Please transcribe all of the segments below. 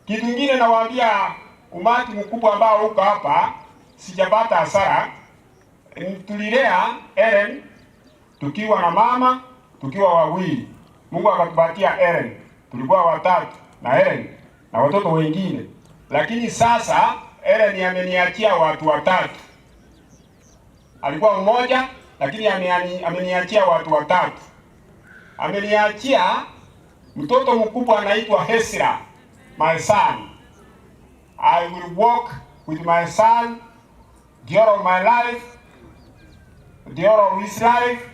Kitu kingine nawaambia umati mkubwa ambao uko hapa, sijapata hasara. Tulilea Ellen tukiwa na mama, tukiwa wawili. Mungu akatupatia Ellen, tulikuwa watatu na Ellen na watoto wengine, lakini sasa Ellen ameniachia watu watatu. Alikuwa mmoja, lakini ameniachia watu watatu. Ameniachia mtoto mkubwa anaitwa Hesra, my son. I will walk with my son the all of my life, the all of his life.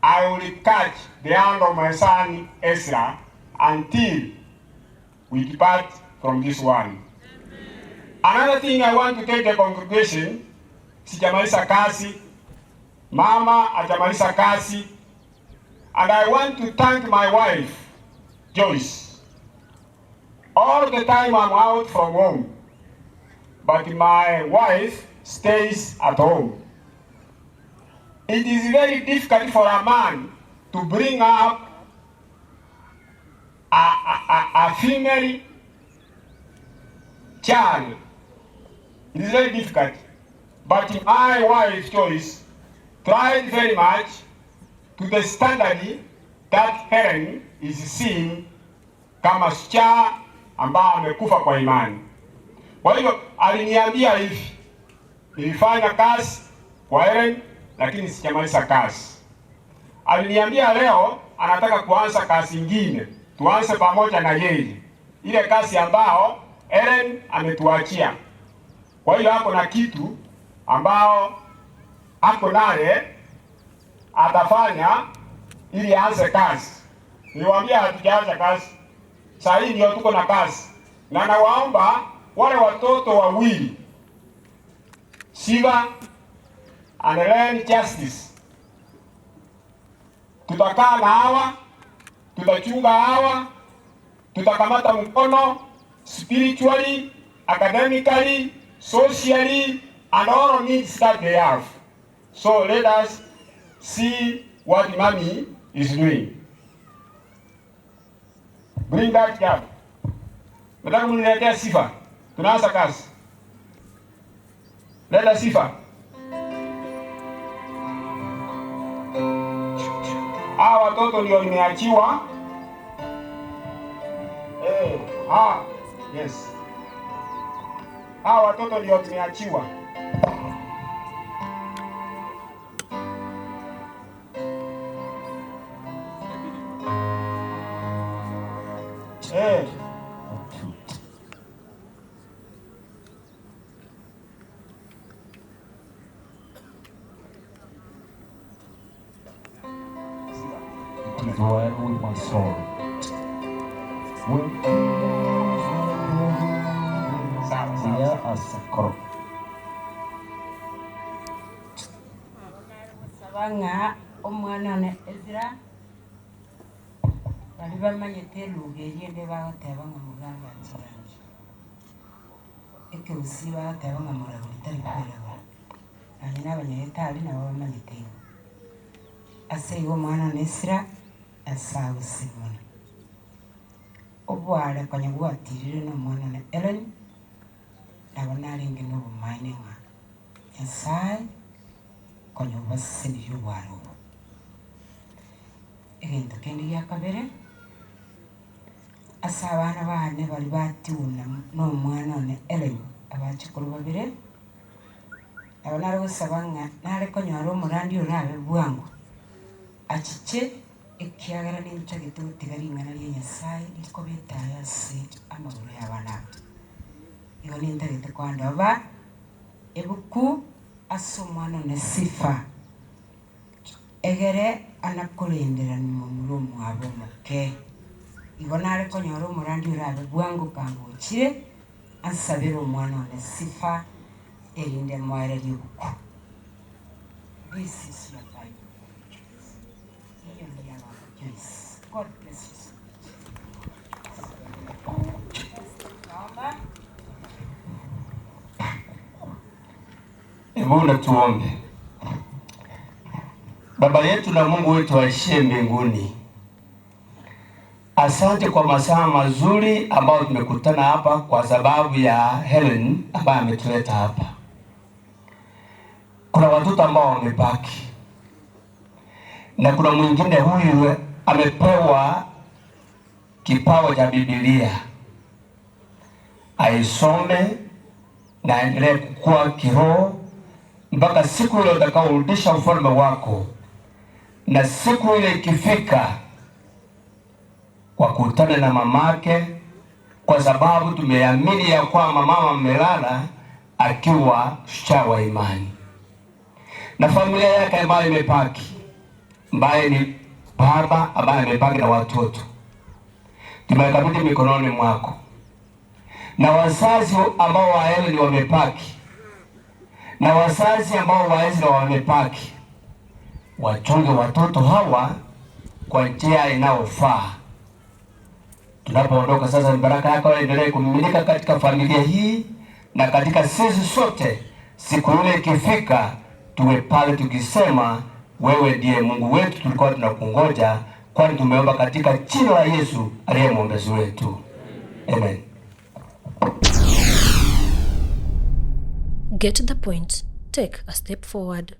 I will catch the hand of my son Ezra until we depart from this one. Another thing I want to tell the congregation, sijamaliza kazi, mama hajamaliza kazi, and I want to thank my wife, Joyce. All the time I'm out from home, but my wife stays at home. It is very difficult for a man to bring up a female child. It is very difficult. But my wife, Joyce, tried very much to the standard that Helen is seen kama shujaa ambao amekufa kwa imani. Kwa hiyo aliniambia hivi, nilifanya kazi kwa Helen lakini sijamaliza kazi. Aliniambia leo anataka kuanza kazi ingine, tuanze pamoja na yeye, ile kazi ambao Helen ametuachia. Kwa hiyo ako na kitu ambao ako naye atafanya ili aanze kazi. Niwaambia hatujaanza kazi, saa hii ndio tuko na kazi, na nawaomba wale watoto wawili Siva and Len Justice, tutakaa na hawa, tutachunga hawa, tutakamata mkono spiritually, academically, socially and all needs that they have. So let us see what mommy is doing. Bring that job. Nataka mniletea Sifa. Tunaanza kazi. Leta Sifa. Hawa watoto ndio nimeachiwa. Eh, ah, yes. Hawa watoto ndio tumeachiwa. Eh. It is well with my soul. When Sawa, sawa. here as a crop. Sabanga omwana one Ezra bali bamanyete eluga eriende bagoteba ng'a muganga nchirangi ekeusi bagoteba ng'a muraguri tari kweragura nonye na abanyagitari nabo bamanyete igo ase igo omwana one Ezra ase agosimona obware konya bwatirire na omwana one Ellen nabo narenge na obomaene ng'a Nyasaye konya obasesenirie obware obo. Egento kende gia kabere ase abana bane bari batiuna na omwana one Ellen abachikuru babere nabo nare gosaba ng'a nare konyora omorandi orabe bwango achiche ekiagera ninchagete gotiga ring'ana ria Nyasaye rikobetayo ase amagoro ya abana aba. Igo nintagete kwandoba ebuku ase omwana one Sifa egere anakorenderani momura omwabo omoke igo nare konyora omorandi orabe bwango kangochire ansabere omwana one Sifa erinde moererie obuku. This is your Bible. Hiyo ni ya Mama Joyce. God bless you so much. Naomba Hebu na tuombe. Baba yetu na Mungu wetu aishie mbinguni, Asante kwa masaa mazuri ambayo tumekutana hapa kwa sababu ya Helen ambaye ametuleta hapa. Kuna watoto ambao wamebaki na kuna mwingine huyu amepewa kipawa cha Biblia aisome na aendelee kukua kiroho mpaka siku ile utakaorudisha ufalme wako, na siku ile ikifika wakutane na mamake, kwa sababu tumeamini ya kwamba mama amelala akiwa shujaa wa imani, na familia yake ambayo imebaki, ambaye ni baba ambaye amebaki na watoto, tumekabidhi mikononi mwako, na wazazi ambao wa Helen wamebaki na wazazi ambao wa Ezra wamebaki, wachunge watoto hawa kwa njia inayofaa. Tunapoondoka sasa, baraka yako endelee kumiminika katika familia hii na katika sisi sote. Siku ile ikifika, tuwe pale tukisema, wewe ndiye Mungu wetu, tulikuwa tunakungoja, kwani tumeomba katika jina la Yesu aliye mwombezi wetu, amen. Get the point. Take a step forward.